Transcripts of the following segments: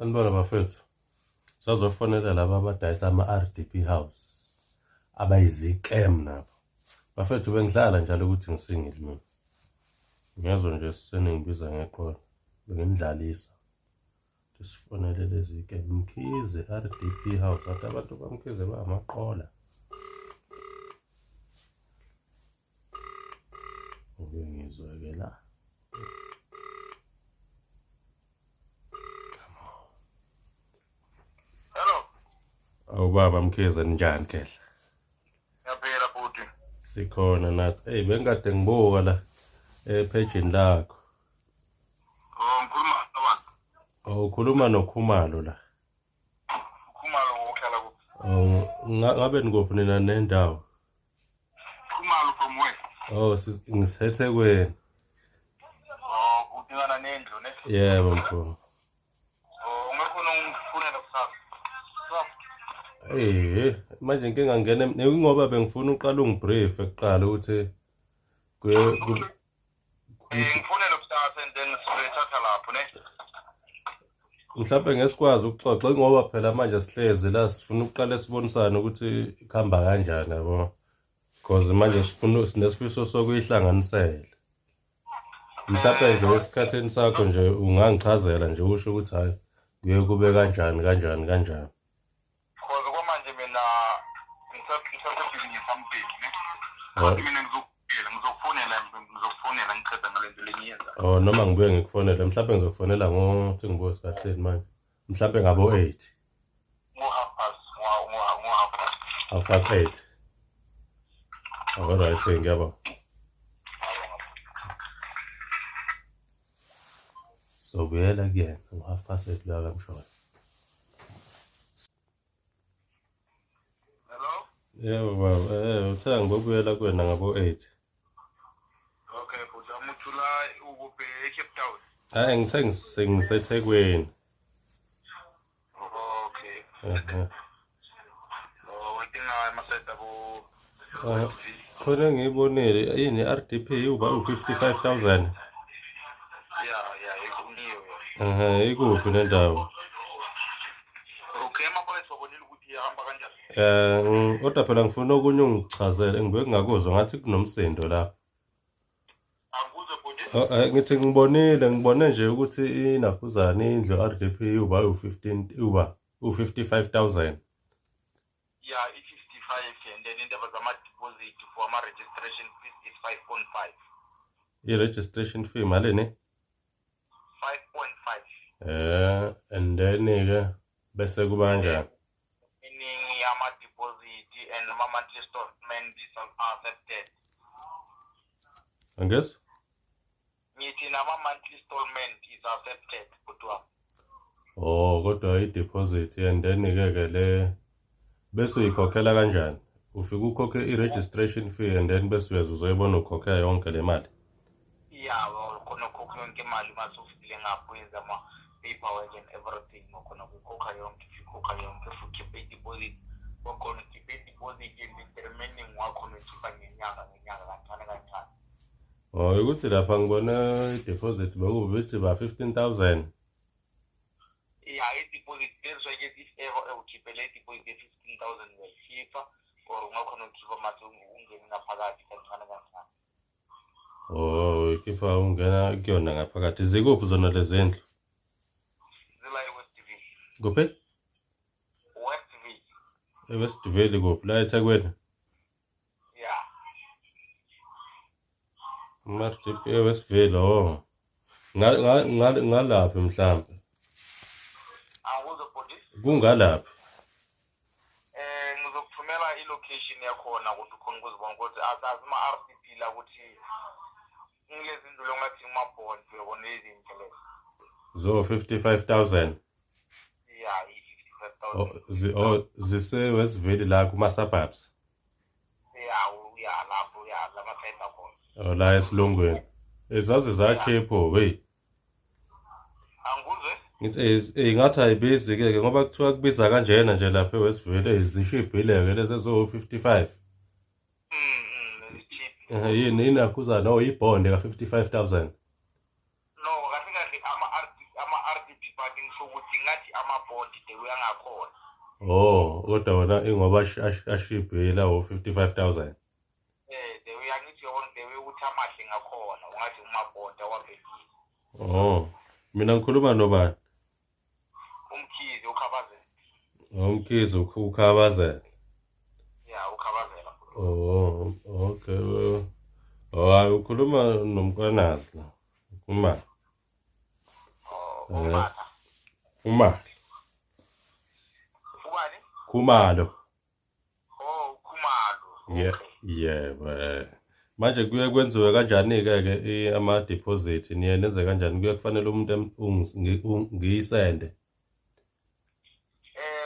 Sanibona bafethu. Sazofonela laba abadayisa ama-RDP house abayizikem nabo. Bafethu bengihlala njalo ukuthi ngisingile mina. Ngiyezwa nje seningibiza ngeqola. Bengimdlalisa. Sifonele lezi ke Mkhize RDP house. Athi abantu baMkhize bamaqola. Oke ngizwe-ke la. Come on. Hello. Awu baba Mkhize ninjani khehla? Ngiyaphila bhuti. Sikhona nathi. Hey bengikade ngibuka la ephejini lakho. Oh ngikhuluma nobani? Oh ukhuluma noKhumalo la. Khumalo uhlala kuphi? Oh ngabe nikuphi nina nendawo? Khumalo from where? Oh ngiseThekwini. Oh udingana nendlu ne? Yebo mkhulu. Oh ungakhona ungifunela kusasa. Eh manje inkinga ngene ngoba bengifuna uqala ungibrief kuqala ukuthi kuye Ngifonele kusasa and then sizoyithatha lapho ne. Mhlawumbe ngesikwazi ukuxoxa ngoba phela manje sihlezi la sifuna ukuqale sibonisane ukuthi kuhamba kanjani yabo. Because manje sifuna sinesifiso sokuyihlanganisela. Mhlawumbe nje esikhathini sakho nje ungangichazela nje usho ukuthi hayi kuye kube kanjani kanjani kanjani. Cause kwamanje mina ngisasebhizinisi something ne. Kodwa mina ngizokufela ngizokufonela ngizokufonela ngiqeda ngale nto lengiyenza. Oh noma ngibuye ngikufonele mhlawumbe ngizokufonela ngo sengibuye sikahleli manje. Mhlawumbe ngabo 8. Ngo half past ngo half past. Half past 8. All right, ngiyabonga. Sobuyela kuyena ngo half past 8 lo akamshoyo. Hello? Yebo baba, uthe ngibobuyela kuwena ngabo 8. Okay, bhuti wami uthula ukuphi eCape Town? Hayi ngithe ngiseThekwini. Okay. Oh, udinga amasayidi abo Khona ngiyibonile yini RDP uba u-55,000. Ya, ikuniyo. Ehhe, ikuphi nendawo? Okay, amaphoyisa wabonile ukuthi ihamba kanjani? Eh, kodwa phela ngifuna okunye ungichazele ngibuye ngingakuzwa ngathi kunomsindo la. Angikuzwe bhuti. Oh, ngithi ngibonile ngibone nje ukuthi inaphuzana indlu RDP uba u-15 uba u-55,000. Ya, i-55 and then indaba zama-deposit for ama-registration fees is 5.5. I-registration fee malini? 5.5. And then ke bese kuba kanjani? Meaning ama-deposit and ama-monthly installment is accepted. Angizwa? Ngithi nama-monthly installment is accepted bhuti wami. Oh, kodwa i-deposit and then ke ke le bese uyikhokhela kanjani? Ufike ukhokhe i-registration fee and then bese uyeza uzoyibona ukhokhela yonke le mali. Ya, khona ukhokha yonke imali uma usufikile ngapho wenza ama-paperwork and everything ukhona ukukhokha yonke ukhokha yonke if ukhiphe i-deposit wakhona ukhiphe i-deposit and the remaining wakhona ukhipha ngenyanga ngenyanga kancane kancane. Oh, ukuthi lapha ngibona i-deposit bekubithi ba 15,000. Ya, i-deposit that's why ke if ever ukhiphe le deposit ye-15,000 uyayikhipha or ungakhona ukukhipha mase ungene ngaphakathi kancane kancane. Oh, ikhipha ungena kuyona ngaphakathi. Zikuphi zona lezi ndlu? Zila e-Westville. Kuphi? Westville. EWestville kuphi? La eThekwini? Ya. MRDP eWestville, oh. Ngalaphi mhlambe? Angikuzwe bhuti. Kungalaphi? Ngizokuthumela i-location yakhona ukuthi ukhona ukuzibona ukuthi asazi ma-RCP la ukuthi ngilezi ndlu longathi ngimabond uyabona lezi ndlu lezi. Zo 55,000. Ya, i-55,000. Oh, oh, zise Westville la kuma suburbs. Ya, uya lapho ya lama-side akhona. Oh, la esilungwini. Ezaze zakhipho, hey. Angikuzwe? Ngithi ngathi ayibizi ke ke ngoba kuthiwa kubiza kanjena nje lapha eWestville zishibhile ke lezi zo 55. Yini inakhuza no ibond ka 55,000. No, kahle kahle ama-RDP ama-RDP but ngisho ukuthi ngathi Ama-bond the way angakhona. Oh, kodwa wona ingoba ashibhile awo 55,000. The way angithi uyabona the way ukuthi amahle ngakhona ungathi uma-bond awabhekile. Oh, mina ngikhuluma nobani? UMkhize uKhabazela. UMkhize uKhabazela. Ya, uKhabazela. Oh, okay. Oh, hayi ukhuluma noMkwanazi la. Uma. Oh, uMbatha. Uma. Ubani? Khumalo. Oh, Khumalo. Yeah, yebo. Manje kuye kwenziwe kanjani-ke ke ama-deposit niye nenze kanjani? Kuye kufanele umuntu ngiyisende.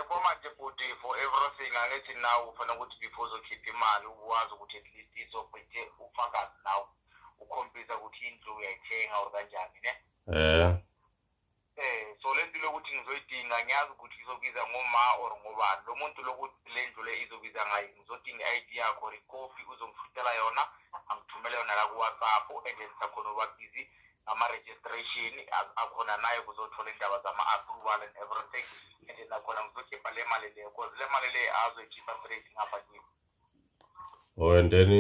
Kwamanje bhuti for everything angithi nawe ufanele ukuthi before uzokhipha imali uwazi ukuthi at least izophethe ufakazi nawe ukhombisa ukuthi indlu uyayithenga or kanjani ne? So le nto lokuthi ngizoyidinga ngiyazi ukuthi izobiza ngoma or ngobani lo muntu lokuthi le ndlu le izobiza ngayo ngizodinga i-ID yakho or ikopi uzongifutela yona angithumele yona la ku-WhatsApp and then sakhona uba busy ngama-registration akhona naye kuzothola indaba zama-approval and everything and then nakhona ngizokhipha le mali leyo cause le mali le azoyikhipha straight ngapha kimi. Oh, and then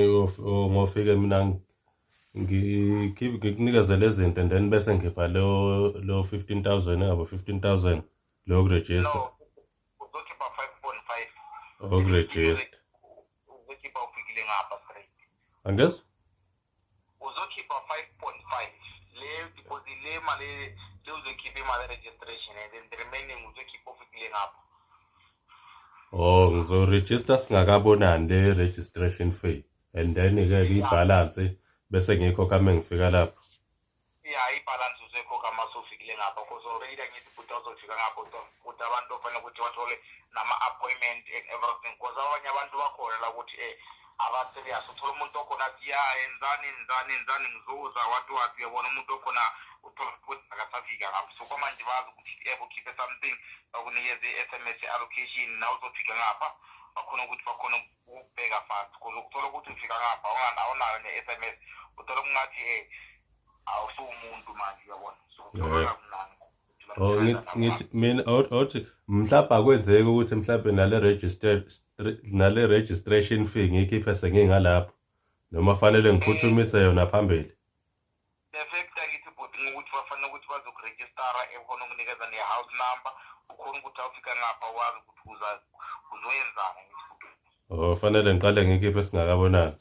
ngofike mina ngikunikeze lezi zinto and then bese ngikhipha lo 15,000 engabo 15,000 lo kuregister. No, uzokhipha 5.5. Okuregister. Uzokhipha ufikile ngapha straight. Angezwa? Uzokhipha 5.5 le deposit le mali le uzokhipha imali registration and then the remaining uzokhipha ufikile ngapha. Oh, ngizoregister singakabonani le registration fee and then ke ibalance bese ngiyikhokha uma ngifika lapho. Ya, ibalance uzoyikhokha uma usufikile ngapha because already angithi futhi awuzofika ngapha ukuthi abantu ofanele ukuthi bathole nama-appointment and everything because abanye abantu bakhona la ukuthi aba-serious uthola umuntu okhona athi ya enzani enzani enzani ngizoza wathi wathi uyabona umuntu okhona uthola ukuthi akasafika ngapho so kwamanje bazi ukuthi ukhiphe something bakunikeze i-SMS allocation na uzofika ngapha bakhona ukuthi bakhona ukubheka fast because ukuthola ukuthi ufika ngapha awunayo ne-SMS uthola kungathi awusuwumuntu manje uyabona so uthola kamnandi. Oh, ngithi mina othi mhlawumbe akwenzeki ukuthi mhlawumbe nale registration fee ngiyikhiphe sengingalapho noma fanele ngiphuthumise yona phambili. The fact akithi bhuti ngokuthi bafanele ukuthi bazokurejistara ekhona ukunikeza ne-house number ukhona ukuthi awufika ngapha wazi ukuthi uzoyenzani ngithi bhuti. Oh, fanele ngiqale ngikhiphe singakabonani.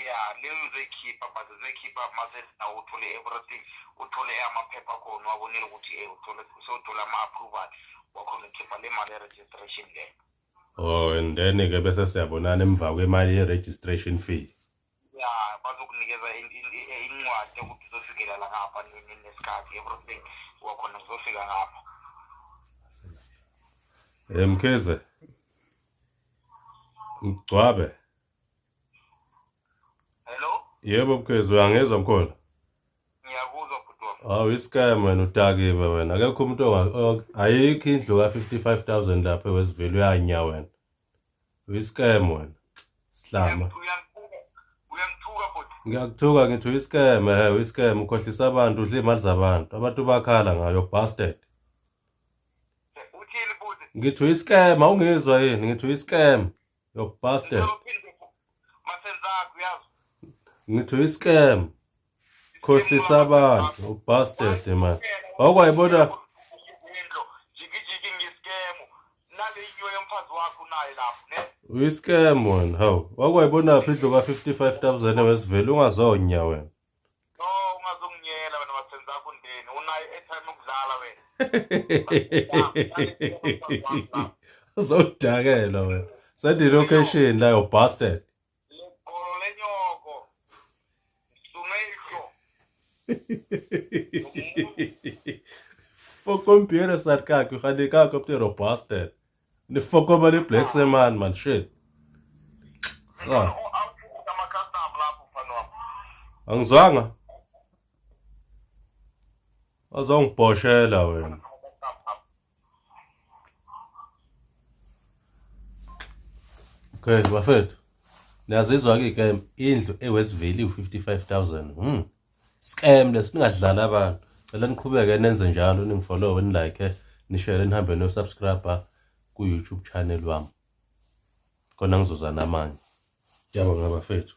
Ya, leyo uzoyikhipha but uzoyikhipha mase nawe uthole everything uthole amaphepha khona wabonile ukuthi uthole sewuthole ama-approval wakhona ukhipha le mali ye-registration leyo. Oh, and then ke bese siyabonana emva kwemali ye-registration fee. Ya, bazokunikeza incwadi yokuthi uzofikela la ngapha nini nesikhathi everything wakhona uzofika ngapha. Mkhize. Mgcwabe. Hello? Yebo Mkhize, uyangizwa mkhulu? Ngiyakuzwa bhuti wami. Hawu iscam wena udakiwe wena. Akekho umuntu ayikho indlu ka-55,000 lapha eWestville uyanya wena. Uyiscam wena. Sihlama. Uyangithuka bhuti. Ngiyakuthuka ngithi uyiscam, uyiscam ukhohlisa abantu udla imali zabantu. Abantu bakhala ngayo bastard. Uthini bhuti? Ngithi uyiscam, awungizwa yini? Ngithi uyiscam. You bastard. Masenzakho uyazi. Ngithi uyiscam. Khohlisa abantu, ubastard man. Awukwayibona indlu jiki jiki ngiscam nale inyo yomfazi wakho unayo lapho ne? Uyiscam wena, hawu. Wakwayibona phi indlu ka-55,000 eWestville ungazonya wena. No, ungazonginyela wena Masenzakho ndeni unayo airtime yokudlala wena. Uzodakela wena. Send i-location la you bastard. Legolo lenyoko. Sumehlo. Fok computer sat kak, gaan die kak op die bastard. Die fok op die blikse man man shit. Ah, Ama-customer lapho mfana wami. Angizwanga. Azongibhoshela wena. Okay, bafethu. Niyazizwa ke ke indlu eWestville u-55,000. Scam lesingadlala abantu. Cela niqhubeke nenze njalo ningifollow ni like Nishare, nihambe niyo-subscribe ku-YouTube channel wami. Khona ngizoza namanye. Ngiyabonga bafethu.